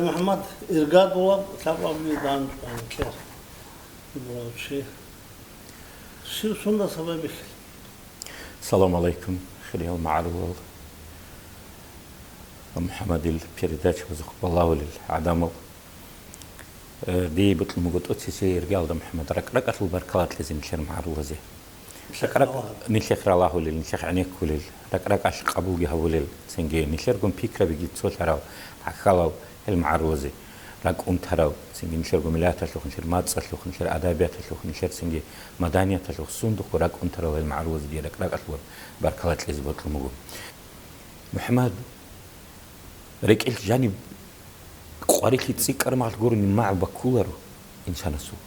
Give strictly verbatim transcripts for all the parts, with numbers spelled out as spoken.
МухӀаммад, иргадулаб лъабабилеб данде ккела. Чи? Щив сунда сабабихьил? Салам гӀалайкум, хириял магӀарулал ва МухӀаммадил передачабазухъ балагьулел гӀадамал. Э, дие бокьун буго тӀоцебесеб иргалда, МухӀаммад, ракӀ-ракӀалъул баркала кьезе нилъер магӀарулазе. РакӀ-ракӀ нилъехъ ралагьулел, нилъехъ гӀенеккулел, ракӀ-ракӀалъ къабулги гьабулел, цинги нилъергун пикрабиги цолъарал, гӀахьалал гьел магӀарулазе, ракӀ унтарал, цинги нилъерго миллаталъухъ, нилъер мацӀалъухъ, нилъер адабияталъухъ, нилъер цинги маданияталъухъ сундухъго ракӀ унтарал гьел магӀарулазе дие ракӀ-ракӀалъулаб баркала кьезе бокьун буго. МухӀаммад, рекӀелъ жаниб къварилъи цӀикӀкӀараб мехалъ гурони магӀу баккуларо инсанасул.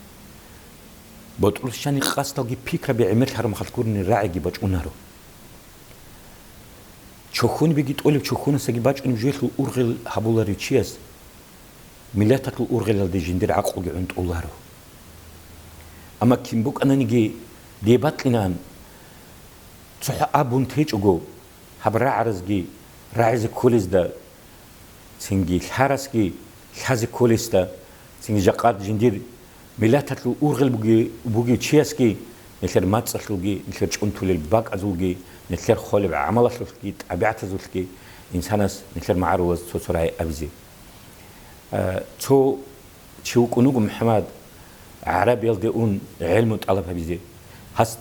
БутӀрулъ жаниб къасдалги пикраби гӀемерлъараб мехалъ гурони рагӀиги бачӀунаро. Чохьонибеги тӀолеб, чохьонасаги бачӀунеб жоялъул ургъел гьабуларев чияс миллаталъул ургъелалде жиндир гӀакълуги гӀунтӀуларо. Амма кин букӀананиги, дие бокьилаан, цохӀо абун течӀого, гьаб рагӀаразги рагӀизе кколезда, цинги лъарасги лъазе кколесда, цинги жакъа жиндир миллаталъул ургъел буги-, бугев чиясги, нилъер мацӀалъулги, нилъер чӀунтулел бакӀазулги, нилъер холеб гӀамалалъулъги, тӀабигӀатазулъги инсанас нилъер магӀарулаз цо-цо рагӀи абизе. Э, цо чи вукӀун вуго, МухӀаммад, ГӀарабиялде ун гӀелму тӀалаб гьабизе. Гьас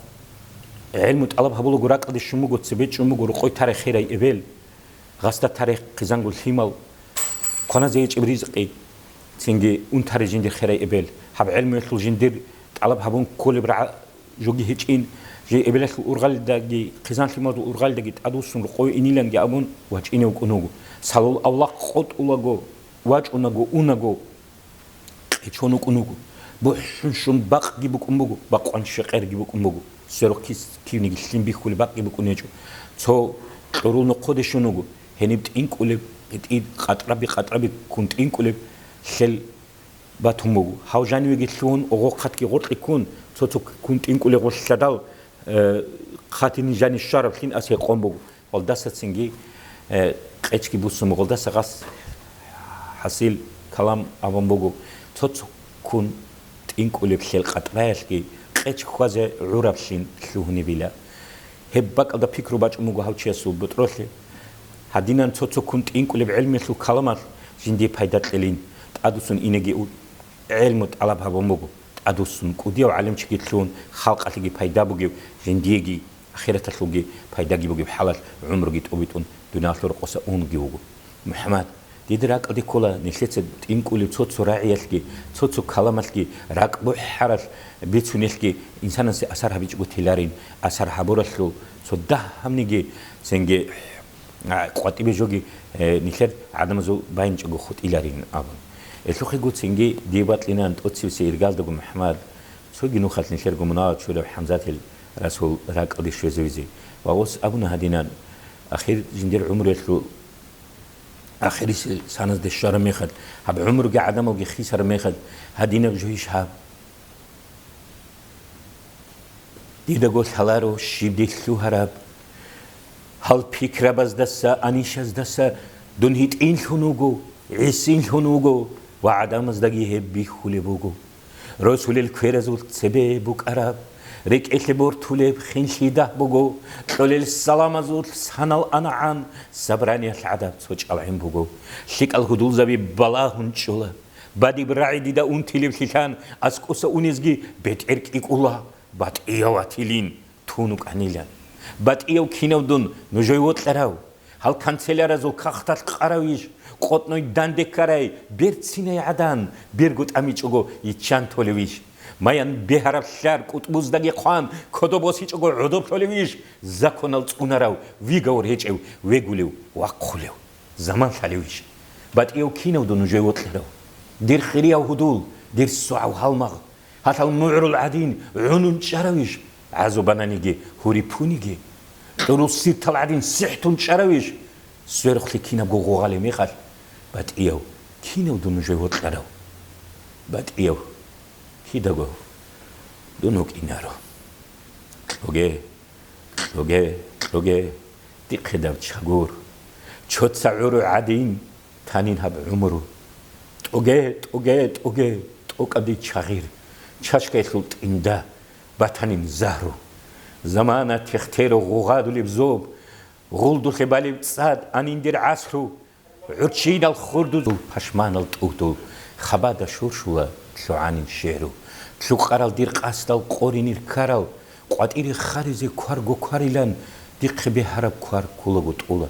гӀелму тӀалаб гьабулаго ракӀалде щун буго, цебе чӀун буго рокъой тарай херай эбел. Гьасда тарай хъизангун лъимал, кваназе гьечӀеб ризкъи, цинги унтарай жиндир херай эбел. Гьаб гӀелмуялъул жиндир тӀалаб гьабун кколеб рагӀа жоги гьечӀин, жий эбелалъул ургъалидаги, хъизан-лъималазул ургъалидаги тӀадвуссун рокъове иниланги абун вачӀине вукӀун вуго. Салул авлахъ къотӀулаго, вачӀунаго, унаго, къечон вукӀун вуго. БухӀун щун бакъги букӀун буго, бакъван щекъерги букӀун буго. Сверухъ кис-, кивниги лъим бихьулеб бакъги букӀун гьечӀо. Цо кьурул нохъоде щун вуго. Гьениб тӀинкӀулеб, гьитӀид къатӀраби-къатӀраби ккун тӀинкӀулеб лъел батун буго. Гьав жанивеги лъугьун, огъохъатги гъоркье ккун, цо-цо ккун тӀинкӀулеб гъолъадал, э, хъатинин жанив щвараб лъин ас гьекъон буго. Гъолдаса цинги, э, къечги буссун буго, гъолдаса гъас хӀасил калам абун буго, цо-цо ккун тӀинкӀулеб лъел къатӀраялъги къеч хьвазе гӀураблъин лъугьунебила. Гьеб бакӀалда пикру бачӀун буго гьав чиясул бутӀрулъе. Гьадинан цо-цо ккун тӀинкӀулеб гӀелмуялъул каламалъ жиндие пайда кьелин, тӀадвуссун инеги у-, гӀелму тӀалаб гьабун буго. ТӀадвуссун кӀудияв гӀалимчиги лъугьун, халкъалъеги пайда бугев, жиндиеги ахираталъулги пайдаги бугеб хӀалалъ гӀумруги тӀобитӀун дуниялалъул рокъоса унги вуго. МухӀаммад, дида ракӀалде ккола нилъеца тӀинкӀулеб цо-цо рагӀиялъги, цо-цо каламалъги, ракӀ бухӀаралъ бицунелъги инсанасе асар гьабичӀого теларин, асар гьабуралъул цо дагьабниги цинги, а, къватӀибе жоги, э, нилъер гӀадамазул байинчӀого хутӀиларин абун. Гьелъухъего цинги дие бокьилаан тӀоцебесеб иргалдаго, МухӀаммад, цоги нухалъ нилъерго мунагьал чурав ХӀамзатил Расул ракӀалде щвезе везе. Ва гъос абуна гьадинан, ахир жиндир гӀумруялъул ахирисел саназде щвараб мехалъ, гьаб гӀумруги гӀадамалги хисараб мехалъ, гьадинаб жо иш гьаб. Дидаго лъаларо щиб дилъ лъугьараб. Гьал пикрабаздаса, анищаздаса дун гьитӀинлъун вуго, гӀисинлъун вуго ва гӀадамаздаги гьеб бихьулеб буго. Росулел кверазул цебе букӀараб, рекӀелъе бортулеб хинлъи дагь буго, кьолел саламазул санал анагӀан, собраниялъ гӀадаб цо чӀалгӀин буго. ЛъикӀал гьудулзаби балагьун чӀола. Бадиб рагӀи дида унтилеблъилъан аскӀоса унезги бетӀер кӀикӀула, батӀияв ватилин тун вукӀанилан. БатӀияв кинав дун нужее вокьарав? Гьал канцеляразул кагъталъ къаравищ? КъотӀной данде ккарай берцинай гӀадан, берго тӀамичӀого йиччан толевищ? Маян бегьараб лъар кӀутӀбуздаги хъван кодоб босичӀого гӀодоб лъолевищ? Законал цӀунарав, виговор гьечӀев, вегулев, вахъулев заман лъалевищ? БатӀияв кинав дун нужее вокьарав? Дир хирияв гьудул, дир согӀав гьалмагъ, гьалъал мугӀрул гӀадин гӀунун чӀаравищ? ГӀазу бананиги, гьури пуниги, кьурул сиртал гӀадин сихӀтун чӀаравищ? Сверухълъи кинабго гъугъалеб мехалъ, батӀияв кинав дун нужее вокьарав? БатӀияв кидаго дун вукӀинаро. Кьоге, кьоге, кьоге, дихъе даб чагур. Чоца гӀуру гӀадин танин гьаб гӀумру. ТӀоге, тӀоге, тӀоге, тӀокӀаб дий чагъир, чачкаялъул тӀинда батанин загьру. Замана техтеро гъугъадулеб зоб, гъулдулъе балеб цӀад анин дир гӀасру. ГӀурччинал хурдузул пашманал тӀугьдул хабада щуршула лъугӀанин шигӀру. Лъукъарал дир къасдал къоринир ккарал, къватӀире харизе кварго кварилан, дихъе бегьараб квар кколаго тӀула.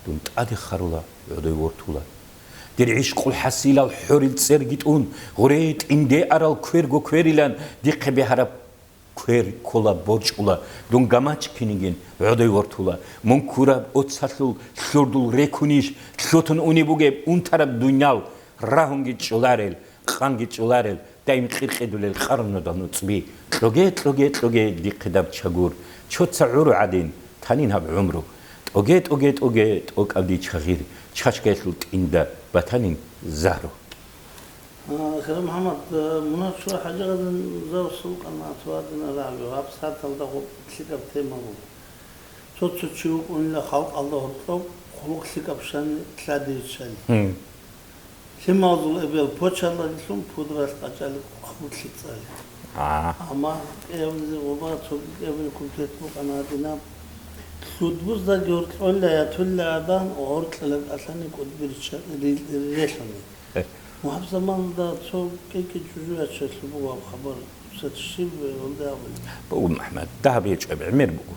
Дун тӀаде харула, гӀодой вортула. Дир гӀишкъул хӀасилал хӀорил цӀерги тӀун, гъуре тӀинде арал кверго кверилан, дихъе бегьараб квер ккола борчӀула, дун гамачӀ кинигин гӀодой вортула. Мун ккураб оцалъул лъурдул рекунищ, лъутун унеб бугеб унтараб дунял, рагьунги чӀоларел, къанги чӀоларел, даим кьиркьедулел къарнудал нуцӀби. Кьоге, кьоге, кьоге, дихъидаб чагур, чоца гӀуру гӀадин, танин гьаб гӀумру. ТӀоге, тӀоге, тӀоге, тӀокӀаб дий чагъир, чачкаялъул тӀинда батанин загьру. А, Хирал МухӀаммад, а, мунагь чура ХӀажигъазин завсулкъан атвадина рагӀжу, гьаб сарталда гъуб лъикӀаб тема буго. Цо-цо чи вукӀунила халкъалда гьоркьоб хъулухъ лъикӀаб щани лъади виччали. Гьин. Лъималазул эбел почаллагилъун пудралъ къачӀали къабуллъи цӀали. А. Амма кӀиабилзе гъуба цоги кӀиабиле кумтет букӀана гьадинаб. Лъудбуздаги гьоркьола ятулла гӀадан гьоркьила кӀалъани кӀудби рича-, ри-, релъуни. Э. Ва гьаб заманалда цо кӀи-кӀи чӀужу ячалъуб буго гьаб хабар. Цо щиб гьелда абуни? Буго, МухӀаммад, дагьаб гьечӀеб гӀемер буго.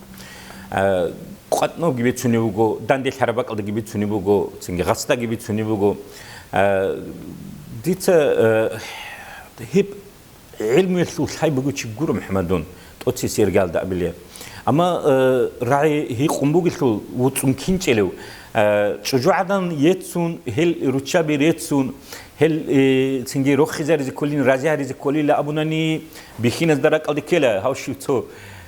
А, къватӀнобги бицунеб буго, данде лъараб бакӀалдаги бицунеб буго, цинги гъасдаги бицунеб буго. А, дица, а, гьеб гӀилмуялъул лъай бугев чи гуро, МухӀаммадун, тӀоцис иргалда абилеб. Амма, э, рагӀи гьикъун бугелъул, вуцӀцӀун кинчӀелев, э, чӀужугӀадан еццун, гьел руччаби реццун, гьел, э, цинги рохизаризе кколин, рази гьаризе кколила абунани, бихьиназда ракӀалде ккела, гьав щив цо,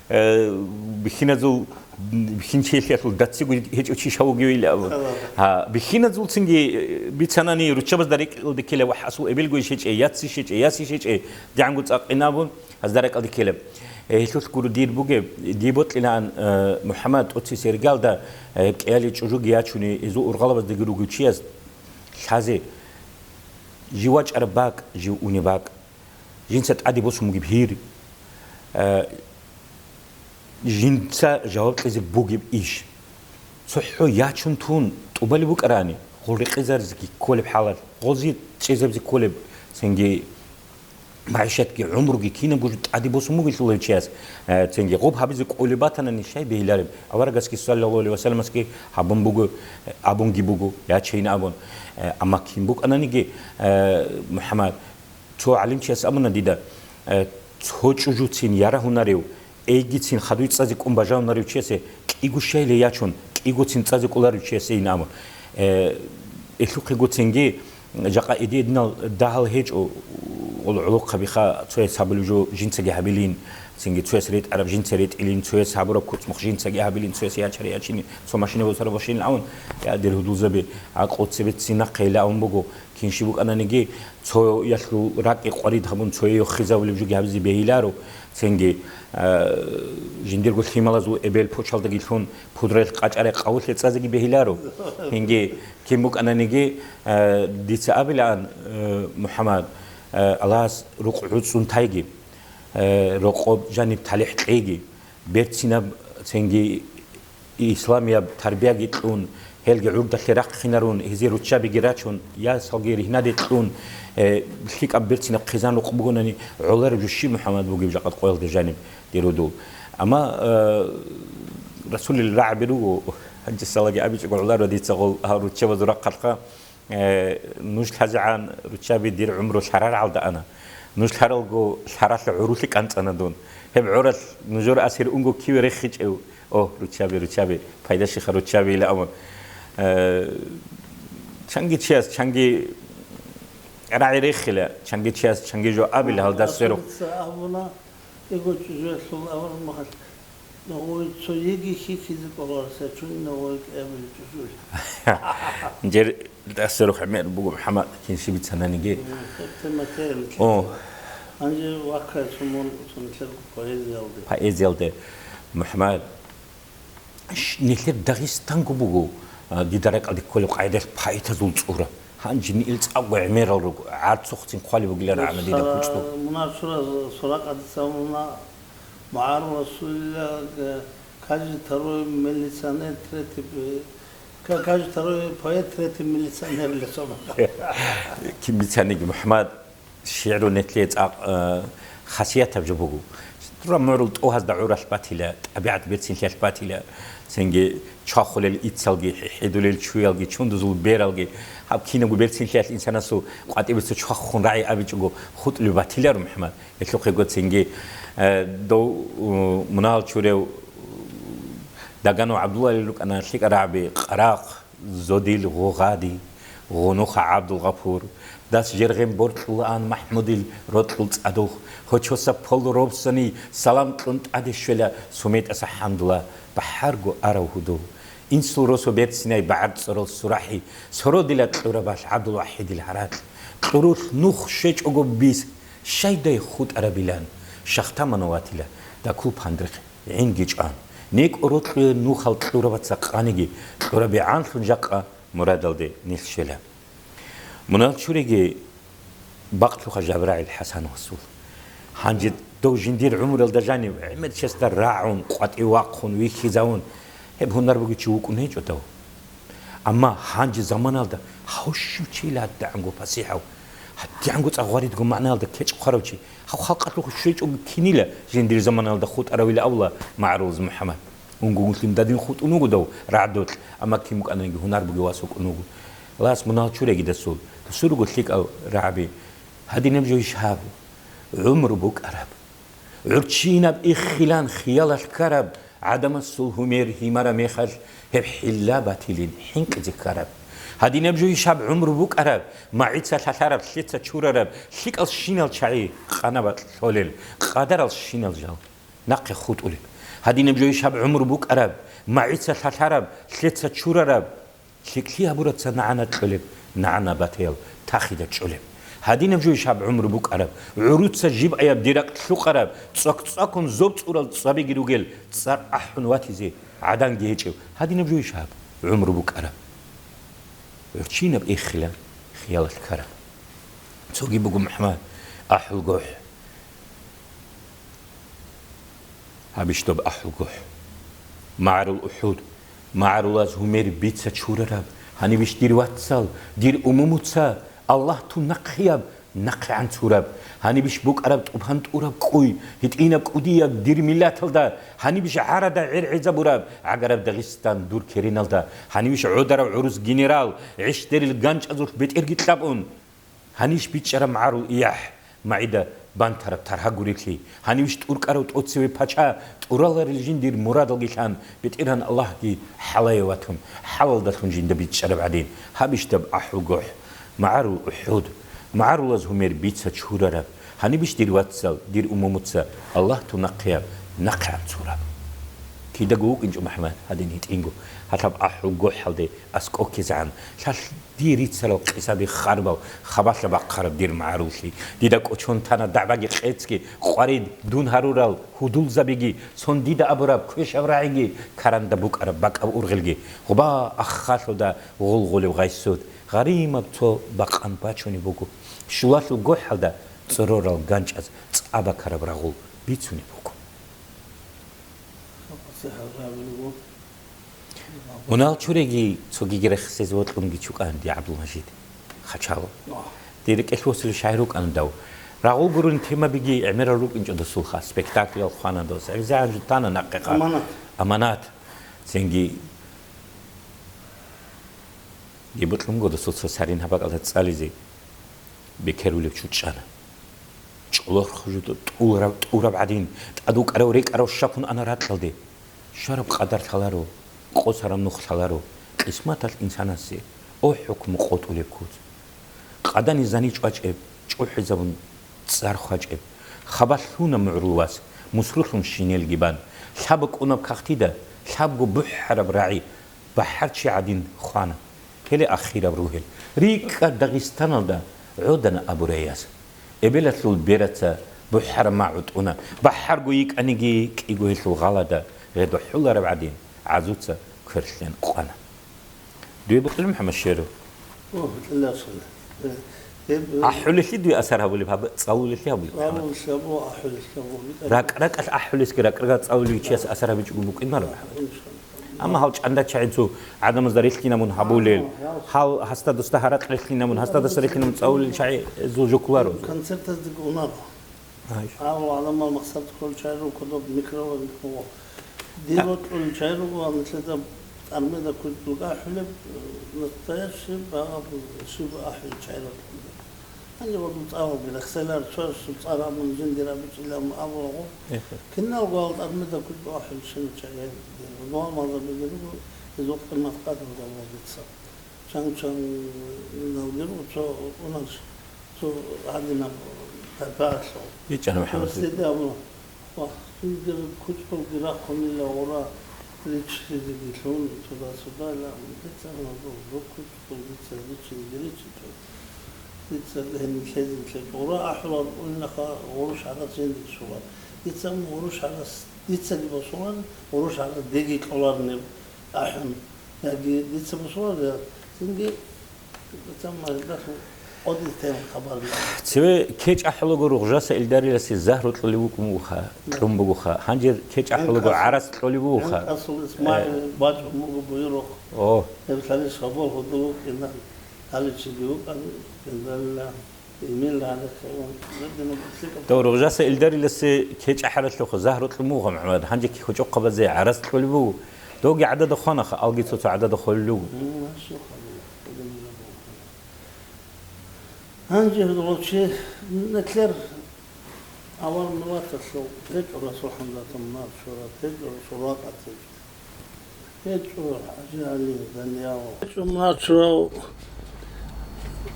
э, бихьиназул, бихьинчиясул дацциго гьечӀев чи щав вугевила абун. Гьа, бихьиназул цинги, э, бицанани, руччабазда ракӀалде ккела, вагь, асул эбелго иш гьечӀей, яц иш гьечӀей, яс иш гьечӀей, дигӀанго цӀакъин абун. Гьазда ракӀалде ккела. Э, гьелъулъ гуро дир бугеб, дие бокьилаан, э, МухӀаммад, тӀоцис иргалда, э, гьеб кӀиялил чӀужуги ячуни, гьезул ургъалабаздаги ругев чияс лъазе жив вачӀараб бакӀ, жив унеб бакӀ, жинца тӀаде босун бугеб гьир, э, жинца жаваб кьезе бугеб иш. ЦохӀо ячун тун тӀубалеб букӀарани, гъол рекъезаризеги кколеб хӀалалъ, гъози чӀезабизе кколеб, цинги МагӀишатги гӀумруги кинабго жо тӀаде босун бугелъул гьев чияс, э, цинги гъоб гьабизе кӀолеб батанани щай бегьилареб? Аварагасги, саллаллагьу гӀалайгьи ва салламасги, гьабун буго, э, абунги буго, ячейин абун. Э, амма кин букӀананиги, э, МухӀаммад, цо гӀалимчияс абуна дида, э, цо чӀужуцин ярагьунарев, эйгицин хадуй цӀазе кӀун бажарунарев чиясе кӀиго щайиле ячун, кӀигоцин цӀазе кӀоларев чиясейин абун. Э, элъухъего цинги, жакъа эди-эдинал дагьал гьечӀо, гъол гӀолохъабиха, цояс гьабулев жо жинцаги гьабилин, цинги цояс ретӀараб жинца ретӀилин, цояс гьабураб куцӀмухъ жинцаги гьабилин, цояс ячари ячинин, цо машина босараб машинин абун, я, дир гьудулзаби, гӀакълу цебеццинахъейилан абун буго, кин щиб букӀананиги, цоялъул ракӀи къварид гьабун, цое йохизавулеб жоги гьабизе бегьиларо, цинги, а, жиндирго лъималазул эбел почалдаги лъун, пудралъ къачӀарай къавулъе цӀазеги бегьиларо. Гьинги, кин букӀананиги, а, дица абилаан, а, МухӀаммад, а, Аллагьас рукъ гӀуцӀцӀун тайги, а, рокъоб жаниб талихӀ кьейги, берцинаб цинги исламияб тарбияги кьун, гьелги гӀурдалъе рахъинарун, гьезие руччабиги рачун, ясалги ригьнаде кьун, э, лъикӀаб берцинаб хъизан рукъ бугонани, гӀолареб жо щиб МухӀаммад бугеб жакъа къоялда жаниб, дир гьудул. Амма, э, Расулил рагӀаби руго, гьанже салаги абичӀого гӀоларо дица гъол гьал руччабазул рахъалъха, Э, нуж лъазегӀан руччаби дир гӀумру лъараргӀалда ана. Нуж лъаралго лъаралъа гӀурулъи кӀанцӀана дун. Гьеб гӀуралъ нужер асир унго киве рехичӀев? О, руччаби, руччаби, пайда щиха руччабийила абун. Э, чанги чияс, чанги рагӀи рехила, чанги чияс, чанги жо абила гьалда сверухъ. Абуна, эго чӀужуялъул аварагмахалъ. Нагъой цоеги хьихьизе кӀоларса чун нагъой кӀиабилчӀужуй. Жер дасарухъ гӀемер буго, МухӀаммад, кинси бицананиги. М, хӀеб тема терен. О. Гьанже вахъай сумун сунлъер поэзиялде. Поэзиялде. МухӀаммад, ш-, нилъер Дагъистанго буго, а, дида ракӀалде кколеб къайдалъ поэтазул цӀура. Гьанжин ил цӀакъго гӀемерал руго, гӀарцухъцин хъвалеб бугилан гӀамадида кучӀдул. Мунар чура суракъадица муна магӀарул расулилла, каждый второй милиционер, третий, э, ка-, каждый второй поэт, третий милиционер лесоба. Ким бицаниги, МухӀаммад, шигӀру нетлъе цӀакъ, э, хасиятаб жо буго. Дура мурул тӀугьазда гӀуралъ батила, тӀабигӀат берцинлъиялъ батила, цинги чвахулел иццалги, хӀедулел чуялги, чундузул бералги, гьаб кинабго берцинлъиялъ инсанасул къватӀибеца чвахун рагӀи абичӀого хутӀулеб батиларо, МухӀаммад. Гьелъухъего цинги, э, дов, э, мунагьал чурев Даганов ГӀабдуллалил рукӀана лъикӀа рагӀаби: Къарахъ, Зодил, Гъугъади, Гъунуха ГӀабдулгъапур, дас Жергъен боркьулаан МахӀмудил рокьул цӀадухъ, гьочоса пол робсани салам кьун тӀаде щвела СуметӀаса ХӀамдула, бахӀарго арав гьудул. Инсул росо берцинай багӀар цӀорал сурахӀи, сородила кьурабалъ ГӀабдулвахӀидил гьаракь, кьурулъ нух щвечӀого бис, щайдай хутӀарабилан, шахтамана ватила, дакул пандрихъ гӀинги чӀван. НекӀо рокьуе нухал кьурабаца къаниги, кьурабигӀанлъун жакъа мурадалде нилъ щвела. Мунал чуриги бакълъуха ЖабрагӀил ХӀасан васул. Гьанже дов жиндир гӀумралда жанив гӀемер чесда рагӀун, къватӀив вахъун, вихьизавун, гьеб гьунар бугев чи вукӀун гьечӀо дов. Амма гьанже заманалда гьав щив чила гьадигӀанго пасихӀав, гьадигӀанго цӀакъ гъваридго магӀнаялда кечӀ хъварав чи, гьав халкъалъухъ щвечӀого кинила жиндир заманалда хутӀаравила авла магӀарулаз МухӀаммад. Унгугунлъимда дин хутӀун вуго дов рагӀдолъ, амма кин букӀананиги гьунар бугев вас вукӀун вуго. Аллагьас мунагьал чуреги дасул, дасул руго лъикӀал рагӀаби. Гьадинаб жо иш гьаб, гӀумру букӀараб. ГӀурччинаб иххилан хиялалъ ккараб, гӀадамасул гьумер гьимара мехалъ гьеб хӀилла батилин хӀинкъизе ккараб. Гьадинаб жо иш гьаб, гӀумру букӀараб, магӀица лъалъараб, лъеца чурараб, лъикӀал щинал чагӀи къанабалъ лъолел, къадарал щинал жал нахъе хутӀулеб. Гьадинаб жо иш гьаб, гӀумру букӀараб, магӀица лъалъараб, лъеца чурараб, лъикӀлъи гьабураца нагӀана кьолеб, нагӀана батаял тахида чӀолеб. Гьадинаб жо иш гьаб, гӀумру букӀараб, гӀуруца жиб аяб диракь лъукъараб, цӀвак-цӀвакун зоб цӀурал цӀвабиги ругел, цӀар ахӀун ватизе гӀаданги гьечӀев. Гьадинаб жо иш гьаб, гӀумру букӀараб. ГӀурччинаб иххилан хиялалъ ккараб. Цоги буго, МухӀаммад, АхӀулгохӀ. Гьабищ доб АхӀулгохӀ? МагӀарул УхӀуд. МагӀарулаз гьумер бица чурараб, гьанибищ дир вацал, дир умумуца, Аллагь тун нахъияб, нахъегӀан цураб, гьанибищ букӀараб тӀубан тӀураб кӀуй, гьитӀинаб кӀудияб дир миллаталда, гьанибищ гӀарада гӀергӀизабураб гӀагараб Дагъистан дур кереналда, гьанибищ гӀодарав гӀурус генерал, гӀищдерил ганчӀазулъ бетӀерги кьабун, гьанибищ бичӀчӀараб магӀарул яхӀ, магӀида бантараб таргьа гурелъи, гьанибищ тӀуркӀарав тӀоцеве пача, тӀураларел жиндир мурадалги лъан, БетӀергьан Аллагьги хӀалае ватун, хӀалалдалъун жинда бичӀчӀараб гӀадин, гьабищ доб АхӀулгохӀ? МагӀарул УхӀуд. МагӀарулаз гьумер бица чурараб, гьанибищ дир вацал, дир умумуца, Аллагь тун нахъияб, нахъегӀан цураб. Кидаго вукӀинчӀо, МухӀаммад, гьадин гьитӀинго, гьалаб АхӀулгохӀалде аскӀобегӀан, лъалъ дие рицарал къисаби харбал, хабалъа бахъараб дир магӀаруллъи. Дида кӀочон тана дагӀбаги къецги, къварид дун гьарурал гьудулзабиги, цон дида абураб квешаб рагӀиги, каранда букӀараб бакӀаб ургъелги. Гъуба аххалъуда гъулгъулев гъайсуд, гъаримаб цо бакъан бачунеб буго. Щулалъул гохӀалда цӀорорал ганчӀаз цӀа бакараб рагъул бицунеб буго. Мунал чуреги цогиги рехсезе вокьунги чукӀан, дий ГӀабдулмажид, хачал. Дир рекӀелъ восулев шагьир вукӀана дов. Рагъул гурун темабиги гӀемерал рукӀинчӀо досулха, спектакльял хвана дос. ГӀемзегӀан жо тана нахъе къа-, Аманат. Аманат. Цинги дие бокьун буго досул цо сарин гьаб бакӀалда цӀализе бекерулев чучӀана. ЧӀолорхъ жуду тӀураб, тӀураб гӀадин, тӀадвукӀарав рекӀарав щапун ана ракьалде. Щвараб къадар лъаларо, къосараб нух лъаларо, къисматалъ инсанасе, о, хӀукму къотӀулеб куц. Къадани зани чӀвачӀеб, чӀухӀизабун цӀар хвачӀеб. Хабалъ лъуна мугӀрул вас, мусрулъун щинелги бан. Лъаб букӀунаб кагътида, лъабго бухӀараб рагӀи, бахӀарчи гӀадин хвана. Гьеле ахираб ругьел. РикӀкӀад Дагъистаналда гӀодана абурай яс. Эбелалъул бераца бухӀараб магӀу тӀуна. БахӀарго йикӀаниги кӀиго гьелъул гъалада гъедухӀулараб гӀадин, гӀазуца кверлъен къвана. Дуе бокьулеб, МухӀаммад Шеров? О, кьеларсуна. Э, гьеб, э, АхӀулелъи дуе асар гьабулеб, гьаб цӀалулелъи гьабулеб? ЦӀалулелъи гьабу, ахӀулелъи гьабу. РакӀ-ракӀалъ ахӀулесги, ракӀ-ракӀалъ цӀалулев чияс асар гьабичӀого букӀинаро, МухӀаммад. Иншаллагь. Амма гьал чӀанда чагӀи цо гӀадамазда релълъинабун гьабулел, гьал гьасда-дасда гьаракь релълъинабун, гьасда-дасда релълъинабун цӀалулел чагӀи зул жокуларо. Концертаздаги унаро. Гьай. Гьав гӀаламал махсад кколчай руго доб микрофон. Дир рокьулчай руго ва нилъеда тӀармеда куцӀ бугахӀулеб, э, настоящий багъаб шиб ахӀулчай рокьулда. Гьанже вадуб цӀаваби рехселар, цо цӀар абун жиндир абичӀилан абулаго. Эхе. Киналго гьал тӀармеда куцӀ ахӀулчина чай дир. Нугьал мазабиги руго, гьезул къимат къадралда вагица. Чан-чан налги руго цо унаш. Цо гьадинаб тайпаялъул. БичӀчӀана МухӀаммад. Цо сиде абула, ва, цинги куцӀкъулги рахъунила гъура риччизеги лъун, туда-суда ила, дица гьанаб жо куцӀкъул дица риччизеги риччичӀо. Дица гьениб лъезин лъечӀо. Гъура ахӀулар унаха гъурущ гьарас жиндир щулар. Дица гъурущ гьарас, дицаги босулан, гъурущ гьарас деги кьоларнеб ахӀун. Яги дица бусураб, я цинги дица мажгиталъул къодил тема хабар. Цеве кечӀ ахӀулаго Ругъжаса Илдариласе загьру кьолев вукӀун вуха, кьун бугоха. Гьанже кечӀ ахӀулаго гӀарац кьолев вуха. Гьанкъасул Исмаил бачӀун буго буюрухъ. О. Гьеб лъалищ хабар гьудул вукӀина. Гьаличиги вукӀан, Илдарила. Дов Ругъжаса Илдариласе кечӀ ахӀаралъухъ загьру кьун буго, МухӀаммад, гьанже кӀочохъабазе гӀарац кьолеб буго. Довги гӀадада хванаха, алги цо-цо гӀадада холел руго. Гьанже гьудулав чи, нилъер авар миллаталъул гьечӀо Расул ХӀамзатов Марчура, гьечӀо Расул Ракъатов. ГьечӀо ХӀажи ГӀали Даниял. ГьечӀо Марчурав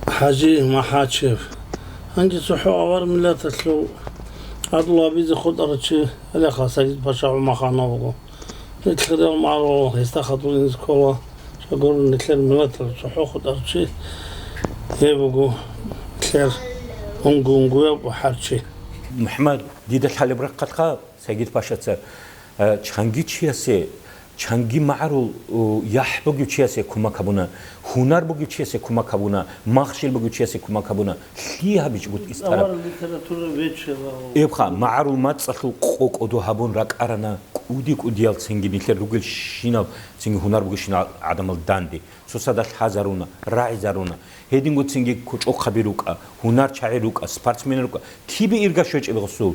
ХӀажи МахӀачев. Гьанже цохӀо авар миллаталъул гӀадлу гьабизе хутӀарав чи гьалеха Сагид-паша ГӀумаханов вуго. Нилъер магӀарул гьесда хадур инзе ккола, чагурун нилъер миллаталъул цохӀо хутӀарав чи гьев вуго, нилъер унго-унгояб хӀарчи. МухӀаммад, дида лъалеб рахъалъха, Сагид-пашаца, э, чанги чиясе, чанги магӀарул, у, яхӀ бугев чиясе кумак гьабуна, гьунар бугев чиясе кумак гьабуна, махщел бугев чиясе кумак гьабуна, лъие гьабичӀого истараб? Авараг литература вечера. Эбха, магӀарул мацӀалъул къо-, кӀодо гьабун ракӀарана, кӀуди-кӀудиял цинги нилъер ругелщинал, цинги гьунар бугелщинал гӀадамал данде. Цоцазда лъазаруна, рагӀизаруна. Гьединго цинги кочӀохъаби рукӀа, гьунарчагӀи рукӀа, спортсмен рукӀа, кибе ирга щвечӀеб гъосул.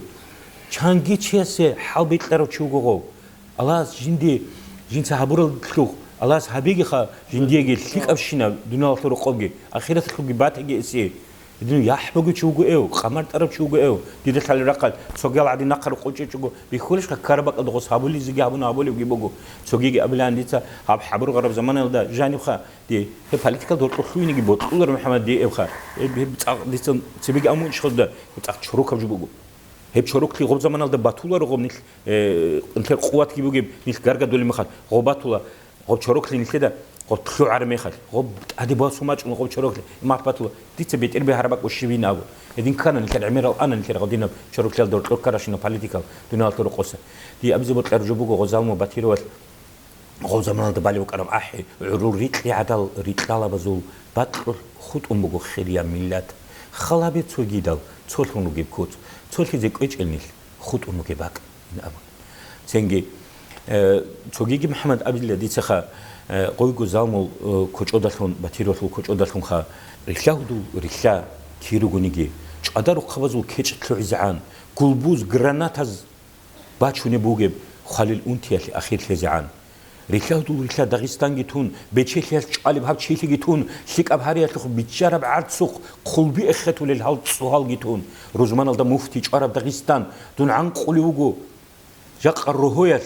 Чанги чиясе хӀалбикьарав чи вуго гъов. Аллагьас жинди, жинца гьабураллъухъ, Аллагьас гьабегиха жиндиеги лъикӀабщинаб дуниялалъул рокъобги, ахираталъулги батиги эсе. Гьедин яхӀ бугев чи вуго эв, къамар тӀарав чи вуго эв. Дида лъалеб рахъалъ, цогиял гӀадин нахъа рокъов чӀечӀого, бихьулищха карабакӀалда гъос гьабулезеги гьабуна гьабулевги буго. Цогиги абилан дица гьаб хӀабургъараб заманаялда жанибха, Дие, гьеб политикалда гьоркьоб лъугьинеги бокьуларо, МухӀаммад, дие эбха. Гьеб, гьеб цӀакъ дица цебеги амун иш хадда, гьеб цӀакъ чорокаб жо буго. Гьеб чороклъи гъоб заманалда батуларо гъоб нилъ, э, нилъер къуватги бугеб, нилъ гаргадулеб мехалъ, гъоб батула, гъоб чороклъи нилъеда, гъоб лъугӀараб мехалъ, гъоб тӀаде басун бачӀун гъоб чороклъи, имахъ батула, дица бетӀерби гьараб бакӀ щивин абу. Гьедин ккана нилъер гӀемерал ана нилъер гъодинаб чороклъиялда гьоркьор ккаращинаб политикал, дуниялалъул рокъоса. Дие абизе бокьараб жо буго гъо Залму Батировал. Гъоб заманалда балев вукӀараб ахӀи, гӀурул рикьи гӀадал рикьалабазул бакьулъ хутӀун буго хирияб миллат. Халабе цогидал, цолъун ругеб куц, цолъизе кӀвечӀел нилъ, хутӀун ругеб бакӀ, ин абун. Цинги, э, цогиги, МухӀаммад, абила дицаха, э, гъойго Залмул, э, кочӀодалъун, Батировалъул кочӀодалъунха, рилълъа гьудул рилълъа, кир ругониги, чӀвадарухъабазул кечӀ лъугӀизегӀан, гулбуз, гранатаз, бачунеб бугеб хвалил унтиялъе ахир лъезегӀан. Рилълъа гьудул рилълъа Дагъистанги тун, бечелъиялъ чӀвалеб гьаб чилъиги тун, лъикӀаб гьариялъухъ биччараб гӀарцухъ хъулби эхетулел гьал цӀогьалги тун, рузманалда муфти чӀвараб Дагъистан, дун гӀанкъулев вуго жакъа рогьоялъ.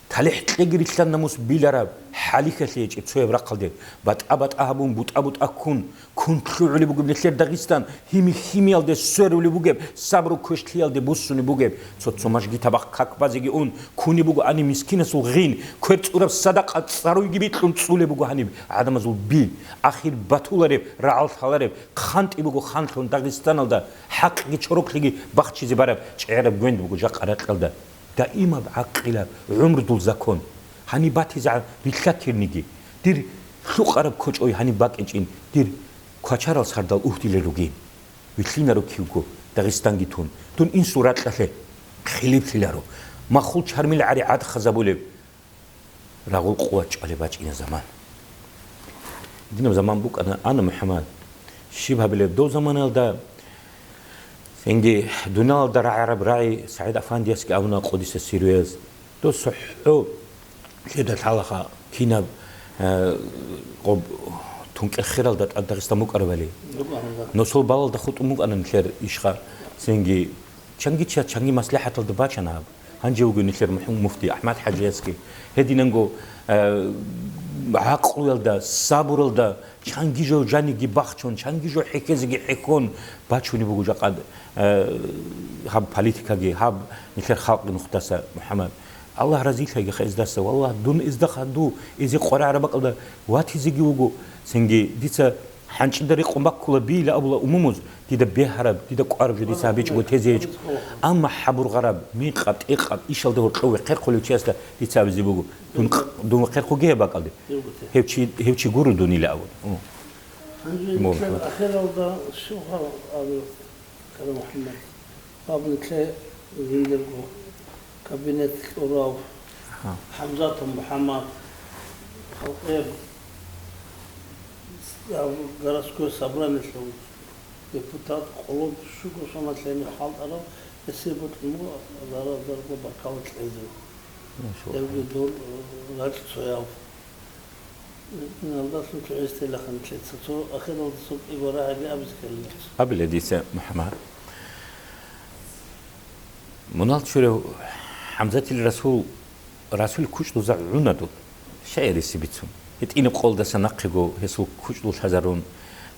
ТалихӀ кьеги рилълъан намус билараб хӀалихьалъе гьечӀеб цояб рахъалде, батӀа-батӀа гьабун, бутӀа-бутӀа ккун, ккун лъугӀулеб бугеб нилъер Дагъистан, гьими-химиялде сверулеб бугеб, сабру квешлъиялде буссунеб бугеб, цо-цо мажгитабахъ как базеги ун, ккунеб буго гьаниб мискинасул гъин, квер цӀураб садакъа цӀаруйги бикьун цӀулеб буго гьаниб гӀадамазул би, ахир батулареб, рагӀаллъалареб, хъантӀи буго ханлъун Дагъистаналда, хӀакъги чороклъиги бахчизе бараб чӀегӀераб гвенд буго жакъа ракьалда. Даимаб гӀакъилаб гӀумрудул закон. Гьаниб батизегӀан рилълъа кирниги. Дир Лъукъараб кочӀой гьаниб бакӀичӀин, дир квачарал сардал угьдилел ругин. Вилълъинаро кивго, Дагъистанги тун. Дун инсул ракьалъе хилиплъиларо. Махул чармил гӀари гӀадхъазабулеб, рагъул къуват чӀвалеб бачӀина заман. Динаб заман букӀана, ана МухӀаммад. Щиб гьабилеб дов заманалда? Цинги дуниялалда рагӀараб рагӀи СагӀид Афандиясги абуна къудиса сируяз. Дос цохӀо лъеда лъалаха кинаб, э, гъоб тункӀел хиралда тӀад Дагъистан букӀарабали. Носол балалда хутӀун букӀана нилъер ишха. Цинги чанги ча-, чанги маслихӀаталда бачана гьаб. Гьанже вуго нилъер мухӀ-, муфти АхӀмад ХӀажиясги. Гьединанго, э, гӀакълуялда, сабуралда, чанги жо жаниги бахчун, чанги жо хӀехьезеги хӀехьон, бачунеб буго жакъа, э, гьаб политикаги, гьаб нилъер халкъги нухдаса, МухӀаммад. Аллагь разилъайги ха издаса, валлагь, дун изда хадув, изе къварагӀараб бакӀалда ватизеги вуго, цинги дица хӀанчӀида рекъон баккула бийила абула умумуз, дида бегьараб, дида кӀвараб жо дица гьабичӀого тезе гьечӀо. Амма хӀабургъараб, микъаб, тӀекъаб, ишалда гьоркьов вехъерхъулев чиясда дица абизе буго. Дун, дун вехъерхъуге гьеб бакӀалде. Гьев чи, гьев чи гуро дунила абун. Гьанже Мон нилъер хӀамад. Ахиралда щибха абе, Кара МухӀаммад, гьаб нилъе жиндирго кабинет кьурав Аха. ХӀамзатов МухӀаммад, халкъер с-, гьаб городское собраниелъул депутат, къоло щуго соналъ гьенив хӀалтӀарав, гьесие бокьун буго зарал-зарго баркала кьезе. Машаллагь. Гьевги дур, э, ракь цояв. Диналдалъун чӀухӀестелаха нилъеца, цо ахиралдаса кӀиго рагӀаби абизе ккелелъул. Абила дица, МухӀаммад. Мунал чурав ХӀамзатил Расул, Расул кучӀдуза гӀуна дун, шагӀириси бицун. ГьитӀинаб къолдаса нахъего гьесул кучӀдул лъазарун,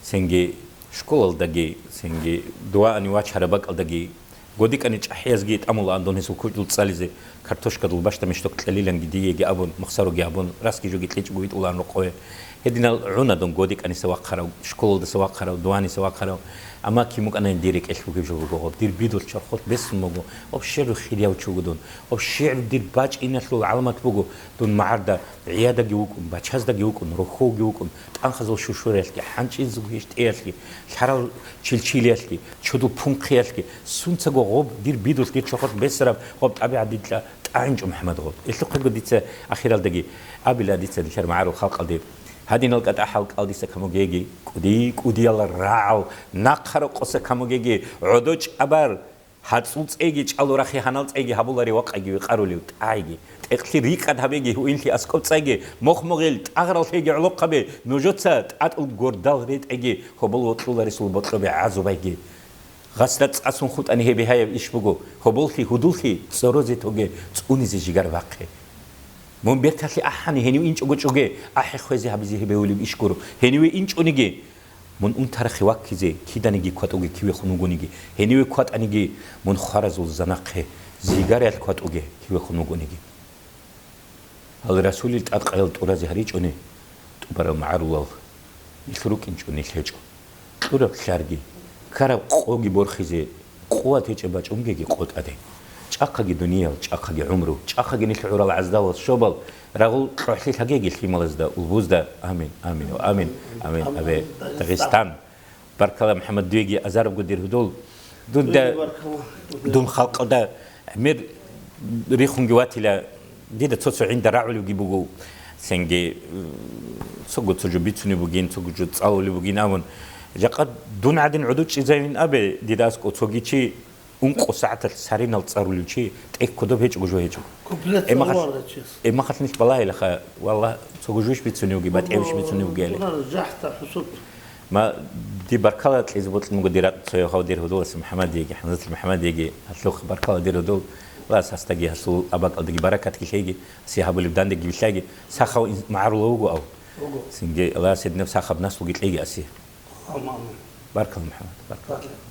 цинги школалдаги, цинги дугьаани вачараб бакӀалдаги, годикӀани чӀахӀиязги тӀамулаан дун гьесул кучӀдул цӀализе, картошкадул бащда мешдок кьелиланги диеги абун, мухсароги абун, расги жоги кьечӀого витӀулаан рокъове. Гьединал гӀуна дун годикӀаниса вахъарав, школалдаса вахъарав, дугьаниса вахъарав. Амма кин букӀанайин дир рекӀелъ бугеб жо буго гъоб, дир бидулъ чорхолъ бесун буго, гъоб щеру хирияв чи вуго дун, гъоб щеру дир бачӀиналъул гӀаламат буго, дун магӀарда гӀиядаги вукӀун, бачаздаги вукӀун, рохьовги вукӀун, тӀанхазул шушураялъги, хӀанчӀизул гьиштӀиялъги, лъарал чилчилиялъги, чудул пунхъиялъги, сунцаго гъоб дир бидулъ, дир чорхолъ бесараб гъоб тӀабигӀат дидла тӀагӀинчӀо, МухӀаммад, гъоб. Гьелъухъего дица ахиралдаги абила дица нилъер магӀарул халкъалде. Гьадинал кӀатӀа хӀалкӀал дица камугеги, кӀуди-кӀудиял рагӀал нахъа рокъоса камугеги, гӀодо чӀабар, гьацӀул цӀейги, чӀалу рахъи гьанал цӀейги гьабулари вакъаги векъарулев тӀагӀиги, тӀекълъи рикӀкӀад гьабеги, гьуинлъи аскӀоб цӀайги, мохмогъел тӀагърал лъеги гӀолохъаби, нужеца тӀатӀул гордал ретӀеги, гьобол вокьуларесул бокьобе гӀазубайги. Гъасда цӀасун хутӀани гьеб бигьаяб иш буго, гьоболлъи гьудуллъи цӀорозе тоге, цӀунизе жигар бахъе. Мун берталъе ахӀани, гьенив инчӀого чӀоге, ахӀи хвезе гьабизе гьеб бегьулеб иш гуро. Гьениве инчӀониги, мун унтарахъе ваккизе, киданиги кватӀуге кивехун вугониги, гьениве кватӀаниги, мун хваразул занахъе, зигараялъ кватӀуге кивехун вугониги. Гьал Расулил тӀадкъаял тӀуразе гьаричӀони, тӀубараб магӀарулал, нилъ рукӀинчӀо, нилъ гьечӀо. Кьураб лъарги, ккараб къоги борхизе, къуват гьечӀеб бачӀунгеги къотӀаде. ЧӀахъаги дуниял, чӀахъаги гӀумру, чӀахъаги нилъ гӀурал гӀаздавал щобал, рагъул кьохӀлъи лъагеги лъималазда, улбузда. Амин, амин ва амин, амин. Абе, Дагъистан. Баркала, МухӀаммад, дуеги азарабго, дир гьудул. Дунда, Дуеги баркала. Дун халкъалда гӀемер рихунги ватила, дида цо-цо гӀинда рагӀулевги буго, цинги, м, цого цо жо бицунеб бугин, цого жо цӀалулеб бугин абун. Жакъа дун гӀадин гӀодов чӀезавин абе, дида аскӀов цоги чи, ункъо сагӀаталъ саринал цӀарулев чи, тӀе кодоб гьечӀого жо гьечӀого. Куплет Эмагъал-, цӀалула речес. Эмагъалъ нилъ балагьилаха, валлагь, цого жуйищ бицуневги, батӀиябищ бицуневги гьале. Дунар жахӀда хӀусуп. Ма, ди баркала кьезе бокьун буго, ди ракь цояв гьав, дир гьудуласе МухӀаммадиеги, ХӀамзатил МухӀаммадиеги, гьалъухъ баркала, дир гьудул, ва сасдаги гьасул абакӀалдаги баракатги лъеги, си гьабулеб дандеги вилълъаги, сахав ин-, магӀарулав вуго ав. Вуго. Цинги Аллагьас гьединаб сахаб наслуги кьеги аси. Амин. Баркала, МухӀаммад, баркала. Баркала.